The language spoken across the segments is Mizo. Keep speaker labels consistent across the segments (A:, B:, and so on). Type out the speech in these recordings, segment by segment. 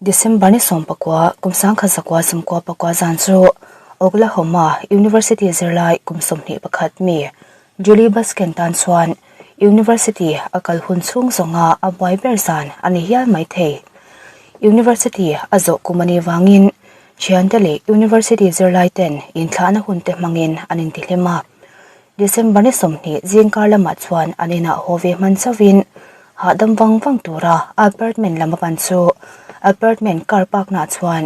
A: December ni 19 kum 1994 zan chu Oklahoma University zirlai kum 21 mi Julie Baskin tan chuan University a kal hun chhung zawnga a buai ber zan a ni hial mai thei. University a zawh kum a nih vangin thiante leh University zirlai ten inthlahna hun te hmangin an intihlim a. December ni 20 zingkar lamah chuan an inah haw ve hman chauhin hahdam vang vang tura apartment lam a pan chu apartment car park nah chuan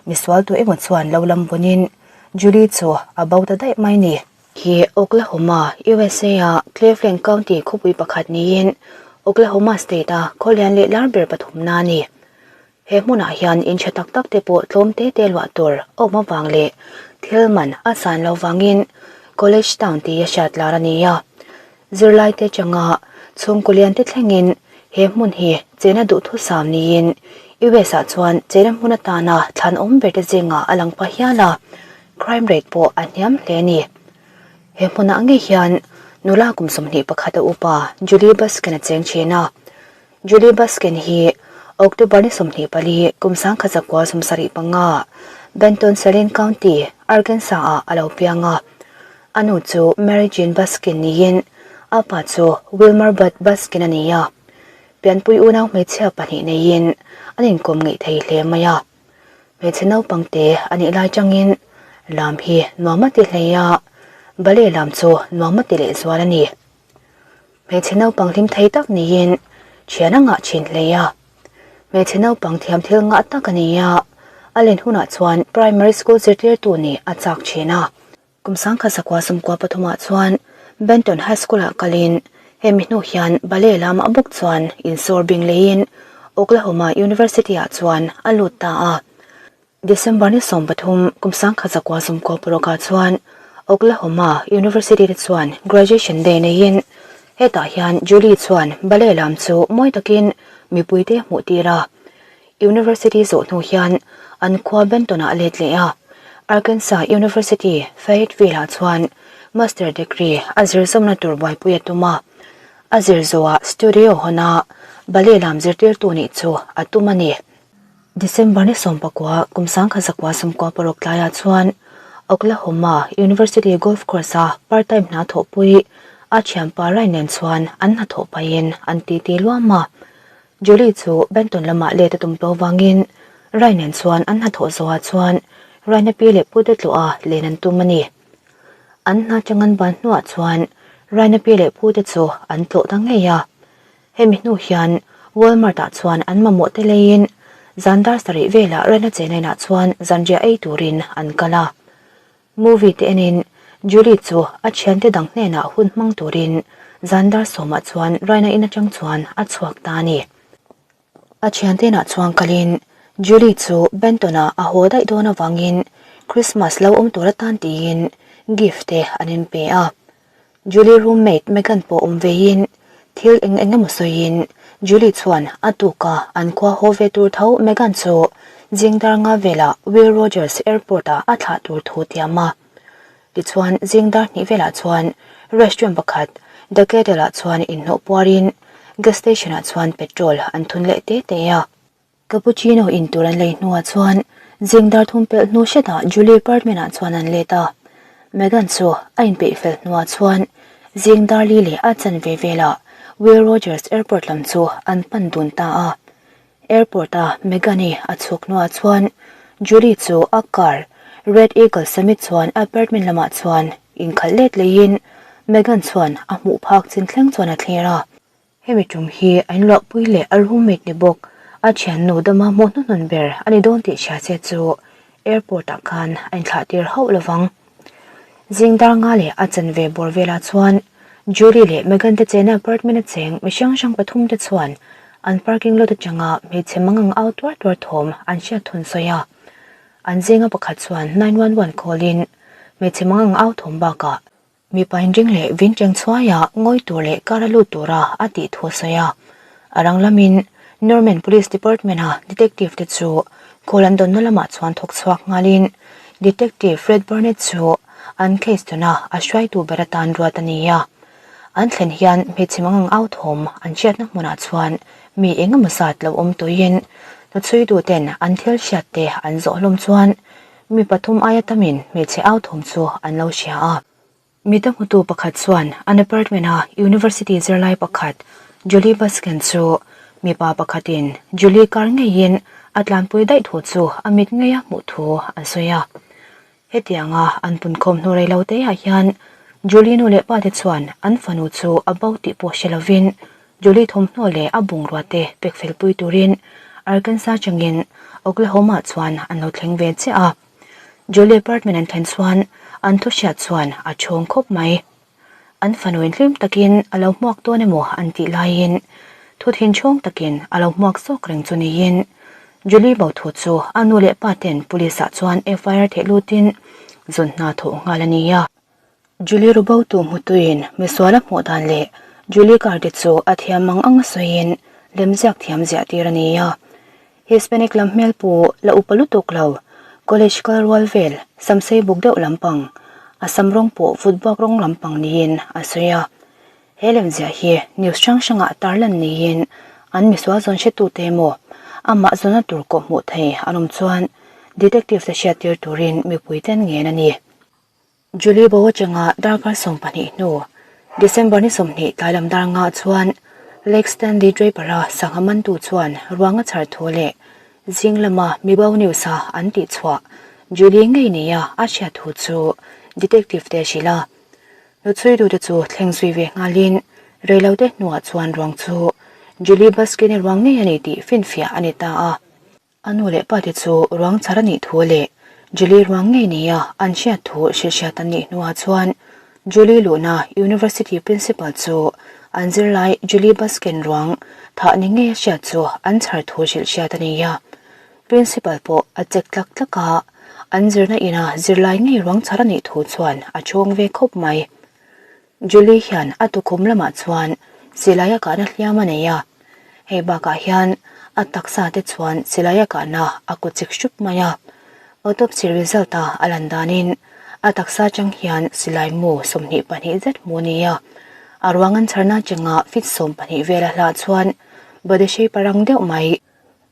A: misual tu emaw chuan lo lam bunin Julie chu a bo ta daih mai ni. Hi Oklahoma, USA a Cleveland County khawpui pakhat niin Oklahoma State a khawlian leh lar ber pathumna a ni. He hmunah hian in tha tak tak te pawh tlawm te te luah tur a awm avang leh thil man a san lo vangin College Town tih a hriat lar a ni a. Zirlai te changa chhungkaw lian te thlengin he hmun hi chena duhthusam niin US ah chuan chena hmun atana thlan awm ber te zingah a lang pah hial a, crime rate pawh a hniam hle a ni. He hmunah ngei hian nula kum 21 a upa Julie Baskin a cheng thin a. Julie Baskin hi October ni 24 kum 1975 Benton Saline County, Arkansas ah a lo piang a. A nu chu Mary Jean Baskin niin a pa chu Wilmer Bud Baskin a ni a. Pianpui unau hmeichhia pahnih neiin an inkawm ngeih thei hle mai a. Hmeichhe naupang te a nih lai changin lam hi nuam a ti hlei a, ballet lam chu nuam a ti lehzual a ni. Hmeichhe naupang hlim thei tak niin thian a ngah thin hle a. Hmeichhe naupang thiam thil ngah tak a ni a, a len hunah chuan primary school zirtirtu nih a chak thin a. Kum 1993 ah chuan Benton High School ah kalin hemi hnu hian ballet lam a bawk chuan insawr bing leiin Oklahoma University ah chuan a lut ta a. December ni 13 kum 1996 ah chuan Oklahoma University te chuan graduation day neiin hetah hian Julie chuan ballet lam chu mawi takin mipui te hmuh tir a. University zawh hnu hian an khua Benton ah let leh a. Arkansas University, Fayetteville ah chuan master degree a zir zawmna tur buaipui a tum a. A zir zawhah studio hawn a ballet lam zirtirtu nih chu a tum a ni. December ni 19 kum 1996 tlaiah chuan Oklahoma University Golf Course a part-time hna thawhpui a thianpa Ryan nen chuan an hnathawh pahin an titi luam a. Julie chu Benton lamah let a tum tawh vangin Ryan nen chuan an hnathawh zawhah chuan Ryan-a pi leh pute tlawh a len an tum a ni. An hna chang an ban hnuah chuan Ryan-a pi leh pute chu an tlawh ta ngei a. Hemi hnu hian Walmart ah chuan an mamawh te leiin zan dar sarih velah Rena Chennai-ah chuan zanriah ei turin an kal a. Movie te enin Julie chu a thiante dang hnenah hun hmang turin zan dar sawmah chuan Raina in atang chuan a chhuak ta a ni. A thiante inah chuan kalin Julie chu Benton-ah a haw daih dawn avangin Christmas lo awm tur atan tiin gift te an inpe a. Julie roommate Megan pawh awm veiin thil eng eng emaw sawiin Julie chuan a tuka an khua haw ve tur tho Megan chu zing dar nga velah Will Rogers Airport ah a thlah tur thu tiam a. Tichuan zing dar hnih velah chuan restaurant pakhat The Kettle ah chuan inhnawh puarin gas station ah chuan petrol an thun leh te te a. Cappuccino in tur an lei hnuah chuan zing dar thum pelh hnu hretah Julie apartment ah chuan an let a. Megan chu a inpeih fel hnuah chuan zing dar li leh a chanve velah Will Rogers Airport lam chu an pan dun ta a. Airport a Megan-i a chhuk hnuah chuan Julie chu a car Red Eagle Summit chuan apartment lamah chuan inkhalh let leiin Megan chuan a hmuh phak chin thleng chuan a thlir a. Hemi tum hi a inluahpui leh a roommate ni bawk a thiannu dama hmuh hnuhnun ber a ni dawn tih hria che chu airport ah khan a inthlah tir hauh lovang. Zing dar nga leh a chanve bawr velah chuan Julie leh Megan te chena apartment a cheng mi hrang hrang pathum te chuan an parking lot atanga hmeichhe mangang au tuar tuar thawm an hriat thun sawi a. An zinga pakhat chuan 911 call in hmeichhe mangang au thawm bakah Mipa inring leh vin cheng chhuaia ngawi tur leh kar a lut tura a tih thu a sawi a. A rang lamin Norman Police Department-a detective te chu call an dawnna lamah chuan thawk chhuak nghalin Detective Fred Barnett chu an case tuna a hruaitu ber atan ruat a ni a. An thlen hian hmeichhe mangang au thawm an hriatna hmunah chuan mi eng emaw zat lo awm tawhin. Hnuchhuituten an thil hriat te an zawh hlawm chuan mi pathum aia tamin hmeichhe au thawm chu an lo hria a. Mita hmutu pakhat chuan an apartment-a university zirlai pakhat Julie Baskin chu mipa pakhatin Julie kar ngeiin a tlanpui daih thu chu a mit ngeia hmuh thu an sawi a. Hetianga an punkhawm hnu rei lo te ah hian Julie nu leh pa te chuan an fanu chu a bo tih pawh hre lovin Julie thawmhnaw leh a bungrua te pek fel pui turin Arkansas changin Oklahoma chuan an lo thleng ve chiah a. Julie apartment an thlen chuan an thu hriat chuan a chhawng khawp mai. An fanu in hlim takin a lo hmuak dawn emaw an tih laiin thu thinchhawng takin a lo hmuak zawk reng chu niin Julie bo thu chu a nu leh pa ten police ah chuan FIR theih lutin zun hna thawh nghal a ni a. Julie rubotu hmutuin misual a hmuh dan leh Julie car te chu a thiam ang ang a sawiin lemziak thiam ziah tir a ni a. Hispanic lam hmel pu la upa lutuk lo, college kal rual vel, samsei buk deuh lampang, a sam rawng pawh vut buak rawng lampang niin a sawi a. He lemziah hi news hrang hrangah tarlan niin an misual zawn hretute emaw amah zawna tur kawh hmuh thei an awm chuan detective te hriattir turin mipui ten ngen a ni. Julie Bo atanga darkar 12 hnu, December ni 20 tlai lam dar ngah chuan Lake Stanley Draper-a sangha mantu chuan ruang a chhar thu leh zing lama mibo news-a an tihchhuah Julie ngei nia a hriat thu chu detective te a hrilh a. Hnuchhuitute chu thleng zui ve nghalin reilote hnuah chuan ruang chu Julie Baskin-i ruang ngei a ni tih finfiah a ni ta a. A nu leh pa te chu ruang chhar a nih thu leh Julie ruang ngei nia an hriat thu hrilhhriat an nih hnuah chuan Julie luhna University Principal chu an zirlai Julie Baskin ruang thah ni ngei a hriat chu an chhar thu hrilhhriat a ni a. Principal pawh a check tlak tlak a, an zirna ina zirlai ngei ruang chhar a nih thu chuan a chhawng ve khawp mai. Julie hian a tukhum lamah chuan silai a kahna hliam a nei a, hei bakah hian a taksa te chuan silai a kahna a kut chik hrup mai a. Autopsy result a a lan danin a taksa atang hian silai mu 22 zet hmu a ni a, a ruang an chharna atanga feet 12 vel a hlah chuan body shape a rang deuh mai.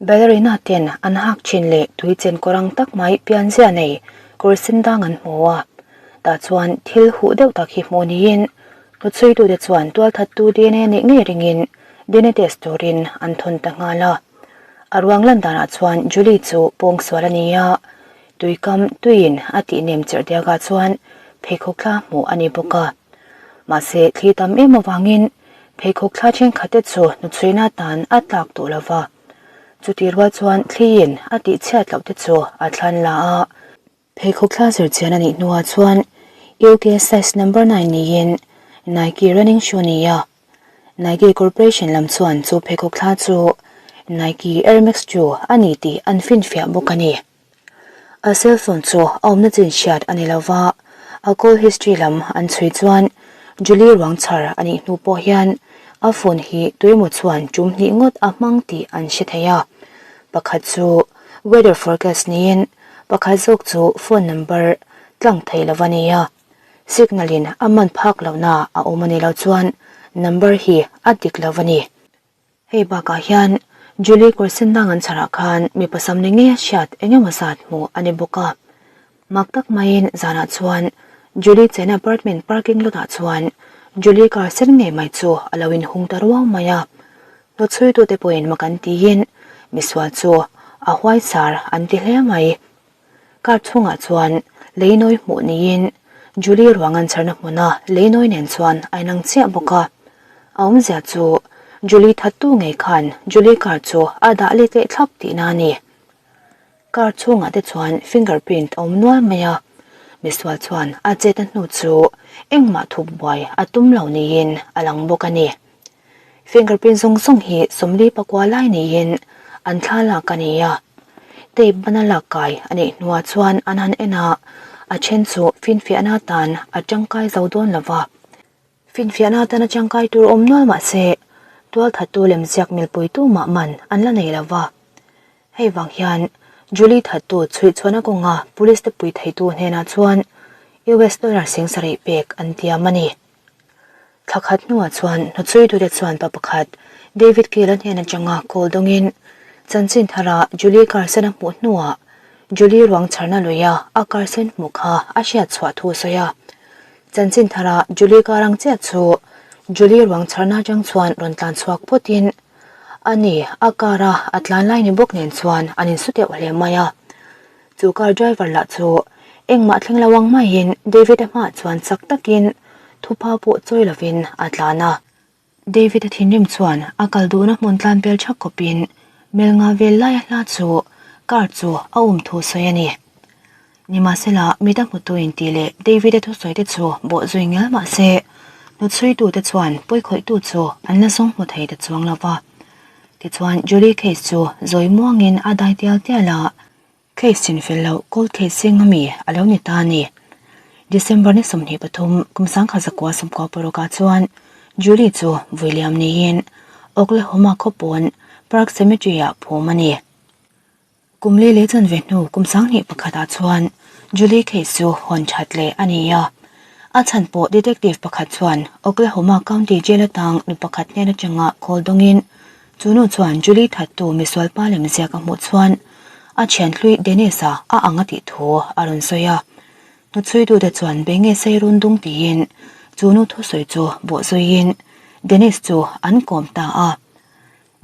A: Ballerina ten an hak thin leh tui chen kawr ang tak mai pianzia nei kawr sen dang an hmu a, tah chuan thil huh deuh tak hi hmuh niin hnuchhuitute chuan tualthattu dna nih ngei ringin dna test turin an thawn ta nghal a. A ruang lan danah chuan Julie chu pawngsual a ni a, tuikam tuiin a tih nem cherh diakah chuan pheikhawk thla hmuh a ni bawk a. Mahse thli tam em avangin Pheikhawk thla thenkhat te chu hnuchhuina atan a tlak tawh lo va, chutih rual chuan thliin a tihchhiat loh te chu a thlan la a. Pheikhawk thla zirchian a nih hnuah chuan UK size number nine niin Nike running shoe ni a. Nike Corporation lam chuan chu pheikhawk thla chu Nike Air Max 2 a ni tih an finfiah bawk a ni. A cell phone chu a awmna chin hriat a ni lo va, a call history lam an chhui chuan Julie ruang chhar a nih hnu pawh hian a phone hi tuemaw chuan tum hnih ngawt a hmang tih an hre thei a. Pakhat chu weather forecast niin pakhat zawk chu phone number tlang thei lo a ni a. Signal in a man phak lohna a awm a ni lo chuan number hi a dik lo a ni. Hei bakah hian Julie Kawrsen dang an chharah khan mipa sam ni ngeia hriat eng emaw zat hmuh a ni bawk a. Mak tak maiin zanah chuan Julie chena apartment parking lot ah chuan Julie car sen ngei mai chu a lo inhung ta ruau mai a. Hlawchhuitute pawhin mak an tiin misual chu a huaisar an ti hle mai. Car chhungah chuan leinawi hmuh niin Julie ruang an chharna hmuna leinawi nen chuan a inang chiah bawk a. A awmzia chu Julie thattu ngei khan Julie car chu a dah let leh thlap tihna a ni. Car chhungah te chuan finger print a awm nual mai a, misual chuan a chetna hnu chu engmah thup buai a tum lo niin a lang bawk a ni. Fingerprint zawng zawng hi 44 lai niin an thla lak a ni a. Tape bana lak kai a neih hnuah chuan an han en a, a then chu finfiahna atan a tangkai zo dawn lo va. Finfiahna atan a tangkai tur awm nual mah se, tualthattu lemziak milpui tumah man an la nei lo va. Hei vang hian Julie thattu chhuihchhuahna kawnga police te pui theitu hnenah chuan US dollar 70,000 pek an tiam a ni. Thla khat hnuah chuan hnuchhuitute chuan pa pakhat David Gill-a hnen atanga call dawngin. Chanchin thara Julie Carson a hmuh hnuah Julie ruang chharna luia a Carson hmuh kha a hriat chhuah thu a sawi a. Chanchin thara Julie kar ang chiah chu Julie ruang chharna atang chuan rawn tlan chhuak phawtin a ni, a car a a tlan lai ni bawk nen chuan an insu deuh hle mai a. Chu car driver lah chu engmah thleng lo ang maiin David-a hmaah chuan chak takin thupha pawh chawi lovin a tlan a. David-a thinrim chuan a kal duhna hmun tlan vel thak khawpin mel nga vel laia hla chu car chu a um thu sawi a ni. Nimahsela, mit a hmutu intih leh David-a thusawi te chu bawh zui ngial mah se, hnuchhuitute chuan pawikhawihtu chu an la zawng hmu thei ta chuang lo va. Tichuan, Julie case chu zawi muangin a dai tial tial a. Case chinfel loh cold case zing ami a lo ni ta a ni. December ni 23 kum 1996 ah chuan Julie chu vui liam niin Oklahoma khawpawn Park Cemetery ah phum a ni. Kum li leh chanve hnu kum 21 ah chuan Julie case chu hawn that leh a ni a. A chhan pawh detective pakhat chuan Oklahoma County Jail atang nu pakhat hnen atanga call dawngin Chu nu chuan Julie thattu misualpa lemziak a hmuh chuan a thian hlui Dennis-a a ang a tih thu a rawn sawi a. Hnuchhuitute chuan be nge sei run dung tiin chu nu thusawi chu bawh zuiin Dennis chu an kawm ta a.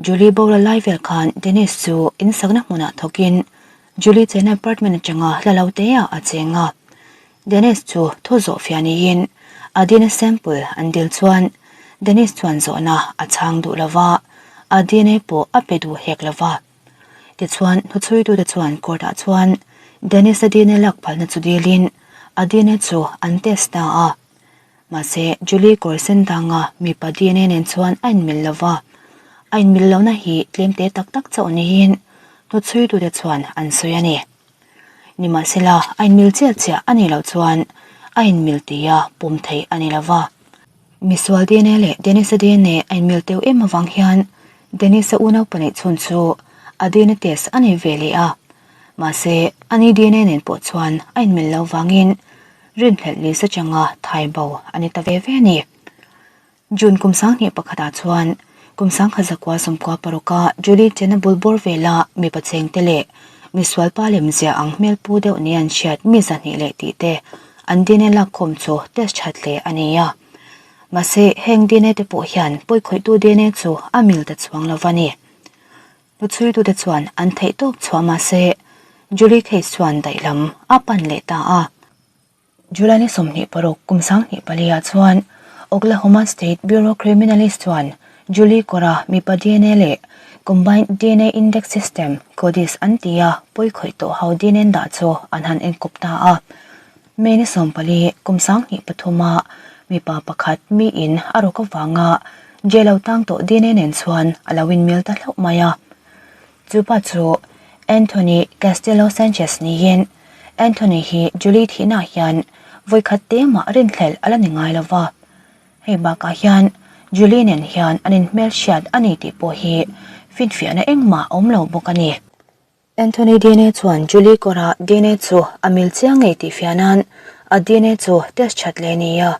A: Julie boral lai vel khan Dennis chu insakna hmunah thawkin Julie chena apartment atanga hla lo teah a cheng a. Dennis chu thu zawh fiah niin a dna sample an dil chuan Dennis chuan zawhna a chhang duh lo va, a dna pawh a pe duh hek lo va. Tichuan, hnuchhuitute chuan court ah chuan Dennis-a dna lak phalna chu dilin a dna chu an test ta a. Mahse, Julie kawr sen danga mipa dna nen chuan a inmil lo va, a inmil lohna hi tlemte tak tak chauh niin hnuchhuitute chuan an sawi a ni. Nimahsela, a inmil chiah chiah a nih loh chuan a inmil tia pawm theih a ni lo va. Misual dna leh Dennis-a dna a inmil teuh em avang hian Dennis-a unau pahnih chhun chu a dna test a nei ve leh a. Mahse, ani dna nen pawh chuan a inmil lo vangin rinhlelh lisa changa thai bo a ni ta ve ve a ni. June kum 21 ah chuan kum 1996 a Julie chena bul bawr vela mipa chengte leh misual pa lemzia ang hmel pu deuh ni an hriat mi 200 leh tih te an dna lakkhawm chu test that hle a ni a. Mahse, heng dna te pawh hian pawikhawihtu dna chu a mil ta chuang lo va ni. Hnuchhuitute chuan an theihtawp chhuah mahse, Julie case chuan daihlam a pan leh ta a. July ni 26 kum 24 ah chuan Oklahoma State Bureau Criminalist chuan Julie kawra mipa dna leh Combined dna Index System, CODIS, an ti a pawikhawih tawh ho dna an dah chu an han enkawp ta a. May ni 14 kum 23 ah mipa pakhat miin a rawk avanga jail lo tang tawh dna nen chuan a lo inmil ta hlauh mai a. Chu pa chu Anthony Castillo Sanchez niin Anthony hi Julie thihnaah hian vawikhat te mah rinhlelh a la ni ngai lo va. Hei bakah hian Julie nen hian an inhmelhriat a ni tih pawh hi finfiahna engmah a awm lo bawk a ni. Anthony dna chuan Julie kawra dna chu a mil chiang ngei tih fiah nan a dna chu test that leh a ni a.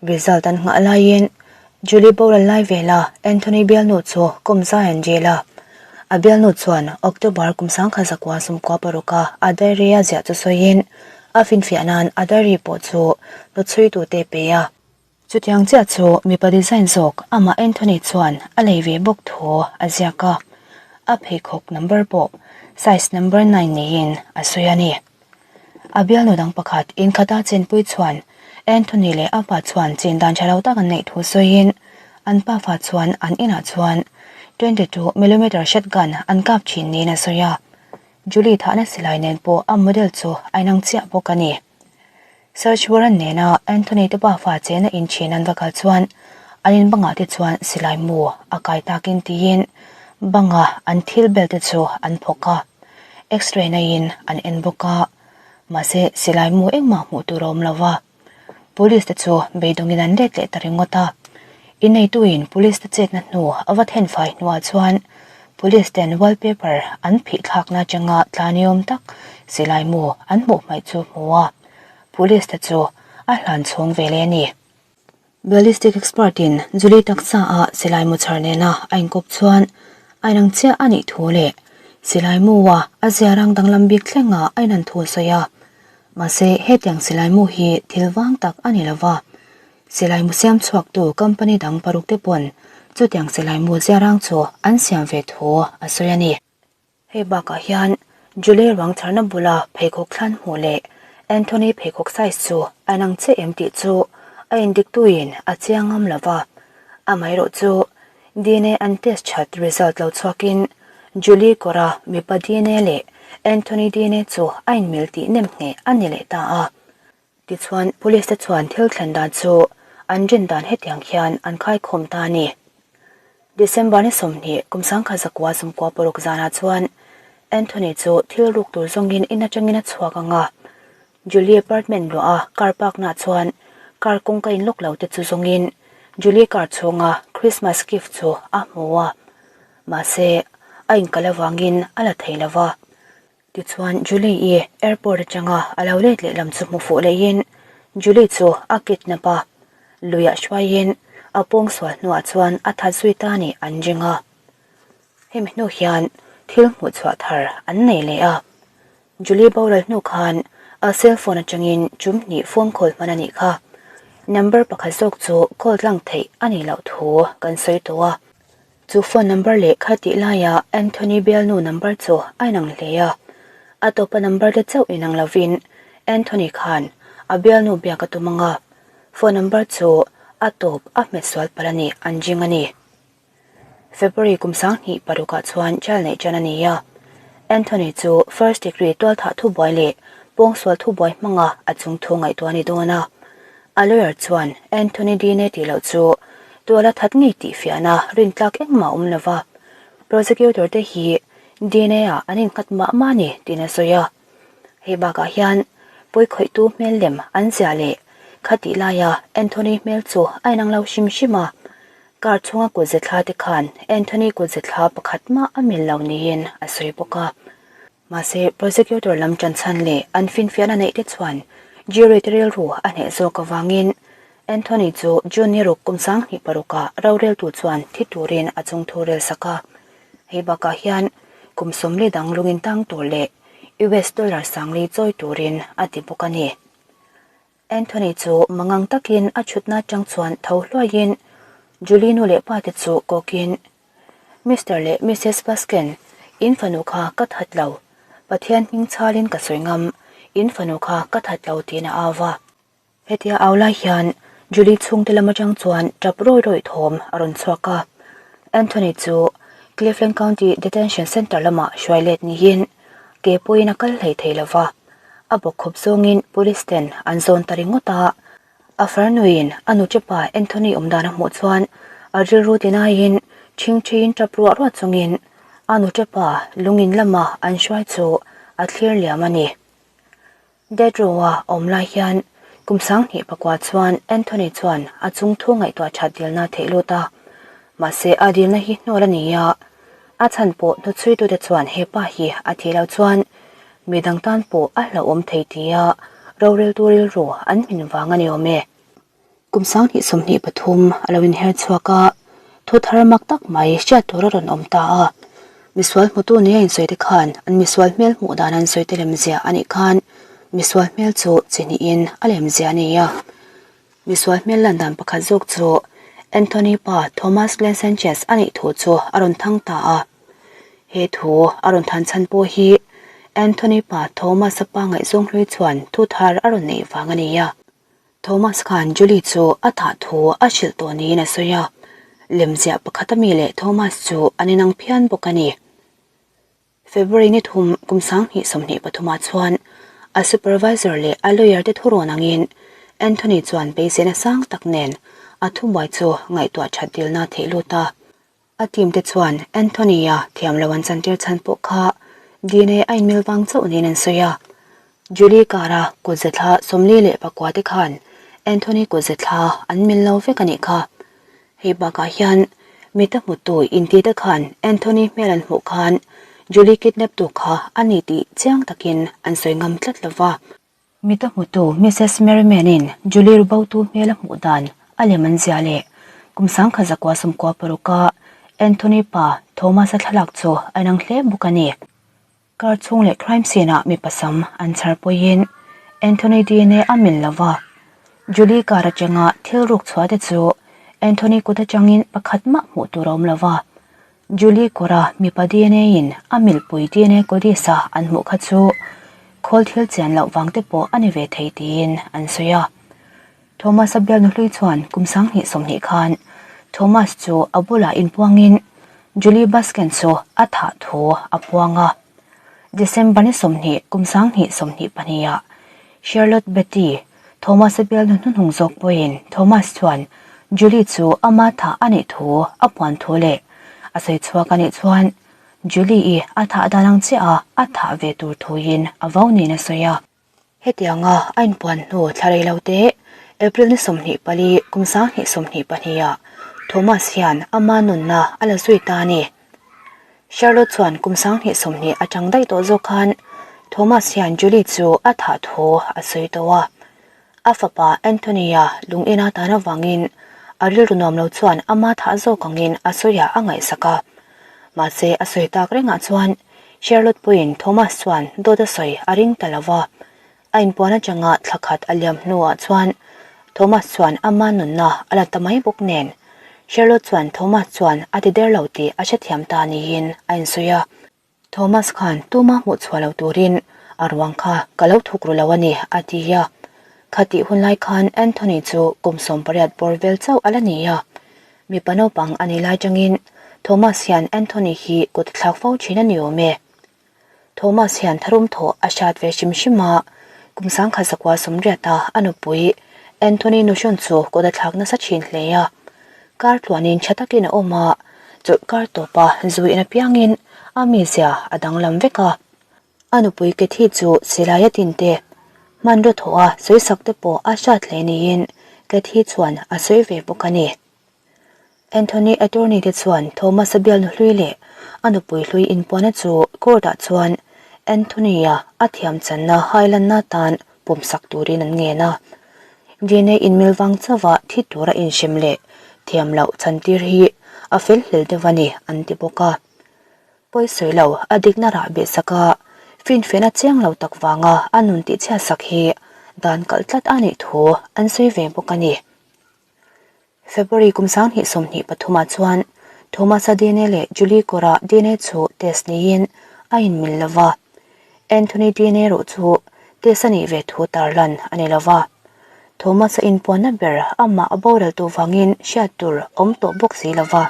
A: Result an nghah laiin Julie boral lai vela Anthony bialnu chu kum zai an dil a. A bialnu chuan October kum 1996 a a diary a ziah chu sawiin a finfiah nan a diary pawh chu hnuchhuitute pe a. Chutiang chiah chu mipa design zawk amah Anthony chuan a lei ve bawk thu a ziak a. A pheikhawk number pawh size number nine niin a sawi a ni. A bialnu dang pakhat inkhata chenpui chuan Anthony leh a pa chuan chin dan tha lo tak an neih thu sawiin an pafa chuan an inah chuan 22 millimeter shotgun an kap thin niin a sawi a. Julie thahna silai nen pawh a model chu a inang chiah bawk a ni. Search warrant nena Anthony te pafa chena inchhin an va kal chuan an in bangah te chuan silai mu a kai takin tiin banga an thil bel te chu an phawk a. X-ray naiin an en bawk a, mahse silai mu engmah hmuh tur a awm lo va. Police te chu beidawngin an let leh ta ringawt a. Inneituin police te chetna hnu a va thenfai hnuah chuan police ten wallpaper an phih thlakna atanga tla niawm tak silai mu an hmuh hmaih chu hmu a, police te chu a hlan chhawng ve leh a ni. Ballistic expert in Julie taksa a silai mu chhar nena a inkawp chuan a inang chiah a nih thu leh. Silai mu-a a ziarang danglam bik thlengah a inan thu a sawi a. Mahse, hetiang silai mu hi thil vang tak a ni lo va. Silai mu siam chhuaktu company dang paruk te pawn chutiang silai mu ziarang chu an siam ve thu a sawi a ni. Hei bakah hian Julie ruang chharna bula pheikhawk thlan hmuh leh Anthony pheikhawk size chu a inang chiah em tih chu a indiktuin a chiang ngam lo va. Amaherawh chu DNA an test that result lo chhuakin Julie kawra mipa DNA leh Anthony DNA chu a inmil tih nem hneh a ni leh ta a. Tichuan Police te chuan thil thlen dan chu an rin dan hetiang hian an khaikhawm ta a ni. December ni 20 kum 1900 sawmkua paruk zanah chuan Anthony chu thil ruk tur zawngin in atangin a chhuak ang a, Julie apartment luah a car park nah chuan car kawngka in lock lo te chu zawngin Julie car chhunga Christmas gift chu a hmu a, mahse a inkal avangin a la thei lo va. Tichuan Julie-i airport atanga a lo let leh lam chu hmu fuh lehin Julie chu a kidnap a, luiah hruaiin a pawngsual hnuah chuan a that zui ta nih an ring a. Hemi hnu hian thil hmuh chhuah thar an nei leh a. Julie boral hnu khan a cell phone atangin chum hnih phone call hman a nih kha. Number pakhat zawk chu call tlang theih a nih loh thu kan sawi tawh a. Chu phone number leh kha tih laia Anthony bialnu number chu a inang hle a, a tawpa number te chauh inang lovin Anthony khan a bialnu biak a tum ang a, phone number chu a tawp a hmet sual palh a nih an ring a ni. February kum 2006 ah chuan jail neih ṭan a ni a, Anthony chu first degree tualthah thubuai leh pawngsual thubuai hmanga a chungthu ngaihtuah a ni dawn a. A lawyer chuan Anthony Dine tih loh chu tual a that ngei tih fiahna rintlak engmah a awm lo va, prosecutor te hi Dine ah an innghat mah mah a ni tiin a sawi a. Hei bakah hian pawikhawihtu hmel lem an ziah leh khatih laia Anthony hmel chu a inang lo hrim hrim a, car chhunga kutze thla te khan Anthony kutze thla pakhat mah a mil lo niin a sawi bawk a. Mahse, prosecutor lam ṭanchhan leh an finfiahna neih te chuan jury te rilru a hneh zawk avangin Anthony chu June ni ruk kum 2006 ah roreltu chuan thi turin a chungthu rel sak a. Hei bakah hian kum 40 dang lungin tang tur leh US dollar 40 chawi turin a ti bawk a ni. Anthony chu mangang takin a chhutna atang chuan tho hluaiin Julie nu leh pa te chu kawkin, Mister leh Missus Baskin, in fanu kha ka that lo. Pathian hming chhalin ka sawi ngam, in fanu kha ka that lo tiin a au va. Hetia au lai hian Julie chhungte lam atang chuan tap rawi rawi thawm a rawn chhuak a. Anthony chu Cleveland County Detention Center lamah hruai let niin ke pawhin a kal hlei thei lo va. A bawk khawp zawngin police ten an zawn ta ringawt a, a farnuin a nuchepa Anthony awm dan a hmuh chuan a rilru tinaiin ṭhingṭhiin ṭap ruah ruah chungin a nuchepa lungin lama an hruai chu a thlir liam a ni. Death row-a awm lai hian kum 2009 chuan Anthony chuan a chungthu ngaihtuah ṭhat dilna a theih lut a, mahse a dilna hi hnawl a ni a, A chhan pawh hnuchhuitute chuan he pa hi a thih loh chuan mi dang tan pawh a hlauhawm thei tia roreltu rilru an hmin vang a ni awm e. Kum 2023 a lo inher chhuak a, thu thar mak tak mai hriat tur a rawn awm ta a. Misual hmutu nia insawi te khan an misual hmel hmuh dan an sawi te lemzia a nih khan misual hmel chu chi hnihin a lemzia a ni a. Misual hmel lan dan pakhat zawk chu Anthony pa Thomas Glenn Sanchez a nih thu chu a rawn thang ta a. He thu a rawn than chhan pawh hi Anthony pa Thomas-a pa ngaihzawng hlui chuan thu thar a rawn neih vang a ni a. Thomas khan Julie chu a thah thu a hrilh tawh niin a sawi a, lemziah pakhat ami leh Thomas chu an inang phian bawk a ni. February ni thum kum 2023 ah chuan a supervisor leh a lawyer te thurawn angin Anthony chuan beiseina sang tak nen a thubuai chu ngaihtuah that dilna a theih lut a. A team te chuan Anthony-a thiam lo an chantir chhan pawh kha DNA a inmil vang chauh niin an sawi a. Julie Carr-a kutze thla 44 te khan Anthony kutze thla an mil lo vek a nih kha. Hei bakah hian mita hmutu inti te khan Anthony hmel an hmuh khan Julie kidnap tu kha a ni tih chiang takin an sawi ngam tlat lo va. Mita hmutu Missus Merriman-in Julie rubotu hmel a hmuh dan a lem an zia leh kum 1996 a Anthony pa Thomas-a thlalak chu a inang hle bawk a ni. Car chhung leh crime scene ah mipa sam an chhar pawhin Anthony DNA a mil lo va. Julie car atanga thil ruk chhuah te chu Anthony kut atangin pakhat mah hmuh tur a awm lo va. Julie kawra mipa DNA in a milpui DNA codis a an hmuh kha chu khawl thil chian loh vang te pawh a ni ve thei tiin an sawi a. Thomas a bialnu hlui chuan kum 2020 khan Thomas chu a bulah inpuangin Julie Baskin chu a thah thu a puang a. December ni 20 kum 2022 ah Charlotte Betty, Thomas a bialnu hnuhnung zawk pawhin Thomas chuan Julie chu ama thah a nih thu a puan thu leh a sawi chhuak a nih chuan Julie i a thah dan ang chiah a a thah ve tur thuin a vo niin a sawi a. Hetianga a inpuan hnu thla rei lo te, April ni 24 kum 2022 ah Thomas hian ama nunna a la zui ta a ni. Charlotte chuan kum 2020 atang daih tawh zawk khan Thomas hian Julie chu a thah thu a sawi tawh a. A fapa Anthony-a lungin a tan avangin a rilru nuam lo chuan ama thah zawk angin a sawiah a ngaihsak a. Mahse a sawi tak rengah chuan Charlotte pawhin Thomas chuan dawt a sawi a ring ta lo va, a inpuan atanga thla khat a liam hnuah chuan Thomas chuan ama nunna a la ta mai bawk nen. Charlotte chuan Thomas chuan a ti der lo tih a hrethiam ta niin a insawi a. Thomas khan tuma hmuh chhuah lo turin a ruang kha ka lo thuk ru lo a ni, a ti a. Khatih hun lai khan Anthony chu kum 18 bawr vel chauh a la ni a. Mipa naupang a nih lai tangin Thomas hian Anthony hi kut a thlak fo thin a ni awm e. Thomas hian tharum thawh a hriat ve hrim hrim a, kum 1980 a a nupui Anthony Nuhrawn chu kut a thlak nasa thin hle a. Kar tluanin tha takin a awm a, chawlh kar tawpa zu in apiangin a mizia a danglam vek a. A nupui Kathy chu silai a tin te, hmanraw thawh a sawisak te pawh a hriat hle niin Kathy chuan a sawi ve bawk a ni. Anthony attorney te chuan Thomas-a bialnu hlui leh a nupui hlui inpuahna chu court-ah chuan Anthony-a a thiam channa hailanna atan pawmsak turin an ngen a. DNA inmil vang chauha thi tura inhrem leh thiam loh chantir hi a fel hlel deuh a ni an ti bawk a. Pawisawi lo, a dikna rah beh sak a, finfiahna chiang lo tak vanga a nun tihchhiat sak hi dan kalh tlat a nih thu an sawi ve bawk a ni. February kum 2023 ah chuan Thomas-a DNA leh Julie Kawra DNA chu test niin a inmil lo va, Anthony DNA erawh chu test a nih ve thu tarlan a ni lo va. Thomas-a inpuanna ber amah a boral tawh vangin hriat tur awm tawh bawk si lo va.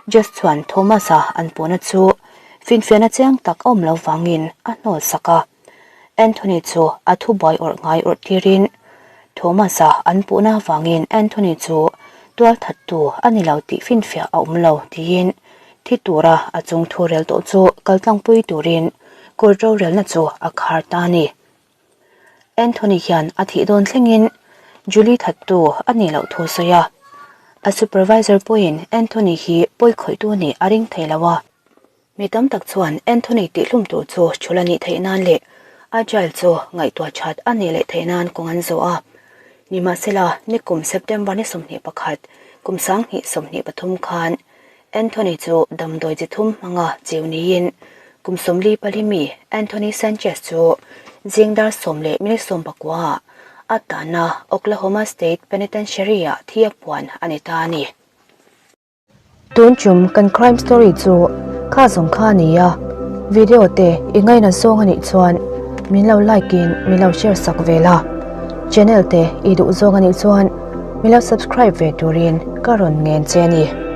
A: Judge chuan Thomas-a an puhna chu finfiahna chiang tak a awm lo vangin a hnawl sak a. Anthony chu a thubuai awrh ngai awrh tirin Thomas-a an puhna avangin Anthony chu tualthattu a ni lo tih finfiah a awm lo tiin thi tura a chung thu rel tawh chu kaltlangpui turin court rorelna chu a khar ta a ni. Anthony hian a thih dawn thlengin Julie thattu a nih loh thu sawi a, a supervisor pawhin Anthony hi pawi khawihtu nih a ring thei lo a. Mi tam tak chuan Anthony tihhlum tur chu thul a nih theih nan leh a jail chu ngaihtuah that a nih leh theih nan kawng an zawh a. Nimahsela, nikum September ni 21, kum 2023 khan Anthony chu damdawi chi thum hmanga chiu niin kum 44 mi Anthony Sanchez chu zing dar sawm leh minute 19 ah a tahna Oklahoma State Penitentiary-ah thi a puan a ni ta a ni. Tun tum kan crime story chu kha zawng kha a ni a, video te i ngaina zawng a nih chuan min lo like in min lo share sak ve la, channel te i duh zawng a nih chuan min lo subscribe ve turin ka rawn ngen che a ni.